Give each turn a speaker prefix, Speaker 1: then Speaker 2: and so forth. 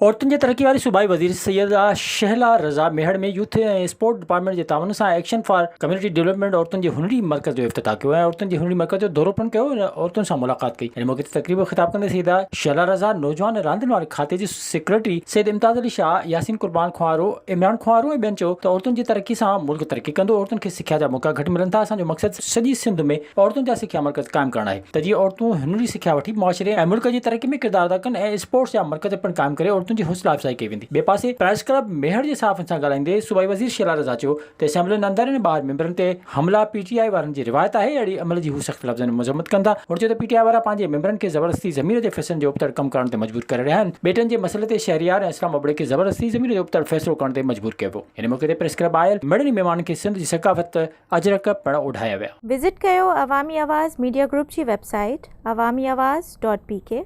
Speaker 1: عورتن جي ترقي واري صوبائي وزير Syeda Shahla Raza Mehar ۾ youth ۽ sport department جي تعاون سان ايڪشن فار ڪميونٽي ڊولپمينٽ عورتن جي هنري مرڪز جو افتتاح ڪيو ۽ عورتن جي هنري مرڪز جو دورو پڻ ڪيو ۽ عورتن سان ملاقات ڪئي. ان موقعي تي تقريب کي خطاب ڪندي سيده شهلا رضا نوجوان راندين واري کاتي جي سيڪريٽري سيد امتاز علي شاهه، ياسين قربان کوهارو، عمران کوهارو ۽ ٻين چيو ته عورتن جي ترقي سان ملڪ ترقي ڪندو، عورتن کي سکيا جا موقعا گهٽ ملن ٿا، اسان جو مقصد سڄي سنڌ ۾ عورتن جا سکيا مرڪز قائم ڪرڻ آهي ته جيئن عورتون هنري سکيا وٺي معاشري ۽ ملڪ جي ترقي ۾ ڪردار ادا ڪن ۽ اسپورٽس جا مرڪز پڻ قائم ڪري عورتن جي حوصلا افزائي ڪئي ويندي. ٻئي پاسي پريس ڪلب ميهڙ جي صحافين سان ڳالهائيندي صوبائي وزير شيلا رضا چيو ته اسيمبلين اندر ۽ ٻاهر ميمبرن تي حملا پي ٽي آء وارن جي روايت آهي، اهڙي عمل جي هو سخت لفظن ۾ مذمت ڪن ٿا. هن چيو ته پي ٽي آء وارا پنهنجي ميمبرن کي زبردستي ضمير جي فيصلن جي ابتڙ ڪم ڪرڻ تي مجبور ڪري رهيا آهن، ٻيٽن جي مسئلي تي شهريار ۽ اسلام ابڙي کي زبردستي ضمير جي ابتڙ فيصلو ڪرڻ تي مجبور ڪيو ويو. ان موقعي تي پريس ڪلب آيل مڙني مهمانن کي سنڌ جي ثقافت اجرڪ پڻ اوڍايا ويا.
Speaker 2: وزٽ ڪيو عوامي آواز ميڊيا گروپ جي website Awami Awaz dot P K.